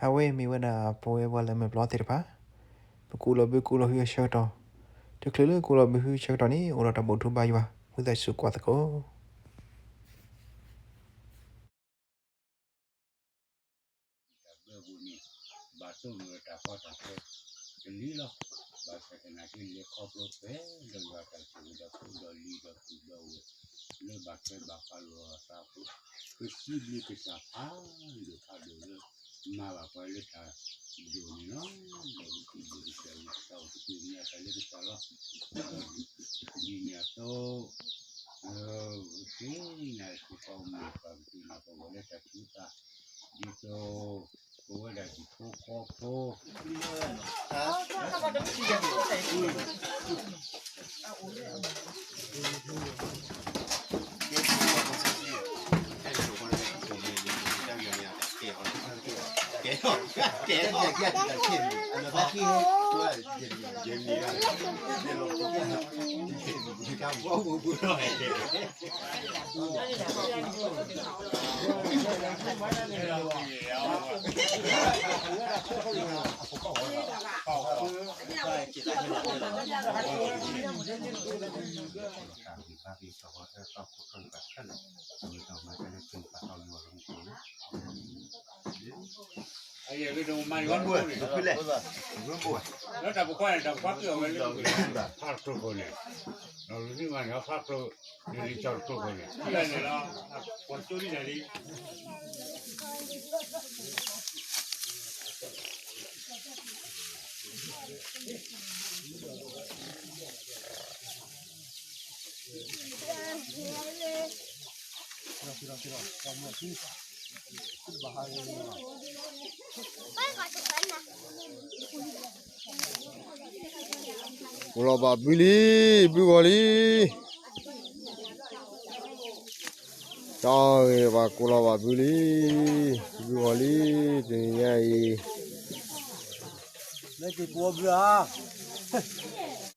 အဝဲမ့ၢ်ဝဲဒၣ်ပဝဲပှၤလၢမဲာ်ဘျီၣ်သ့ၣ်တဖၣ်, ပကူးလီၤဘုကူးလီၤဟုအဆၢကတီၢ်, တချုးလၢကူးလီၤဘုဟုအဆၢကတီၢ်န့ၣ် အိၣ်ဒီးတၢ်ဘူၣ်ထီၣ်ဘါယွၤ ဝံသးစူၤကွၢ်သကိး. တၢ်ဘျၢပူၤန့ၣ် ဘၣ်တိၢ်နီၣ်တၢ်ကီတၢ်ခဲ တလံၤလီၤ. ဘၣ်ဆၣ်သနာ်က့ လဲၤခီဖျိပှဲၤဒီးယွၤတၢ်ဆိၣ်ဂ့ၤဒီး ဖိဒီးလံၤဒီးပုၢ်ဒီးဝဲၢ် လၢဘၣ်ထွဲဘၣ်ဃးလိာ်အသးအဃိ, ပစံးဘျုးကစၢ်ဖးဒိၣ်ဖးဒိၣ်လၢ မၤဘၣ်ပှၤလၢတၢ်ဒိၣ်န့ၣ်လီၤ. ဒီးပစံးဘျုးကစၢ် ဝံသးစူၤ ပသ့ၣ်ညါတၢ်လၢကစၢ်လီၤ. ဒ်န့ၣ်အသိး ပသ့ၣ်ညါစ့ၢ်ကီးမ့ၢ်ပှၤကသ့ၣ်ညါပဂီၢ်လၢတၢ်ထုကဖၣ် ဒ်သိး ပဝဲဒၣ်ဟံၣ်ဖိဃီဖိ လၢတၢ်ပကွၢ်န့ၣ် တၢ်ပကွၢ်က့ၤအဝဲလၢ ဖးတကျိခိၣ်န့ၣ်, ဒီးလၢနံၣ်ဝါန့ၣ် ဖးကျိ နလံၤကၠီတကျိခိၣ်န့ၣ် ဖဲန့ၣ်လီၤ, ပှၤကၠိဒ်န့ၣ်လံ. ကိးလီၤဘၣ်ဘုလံ, ဘုဂီၤလံ. တၢ်ဂ့ၤဘၣ်ကိးလီၤဘၣ်ဘုလံ, ဘုဂီၤလံ, တနံၤညါအံၤ လၢက့ၤပှၤဘုဧါ.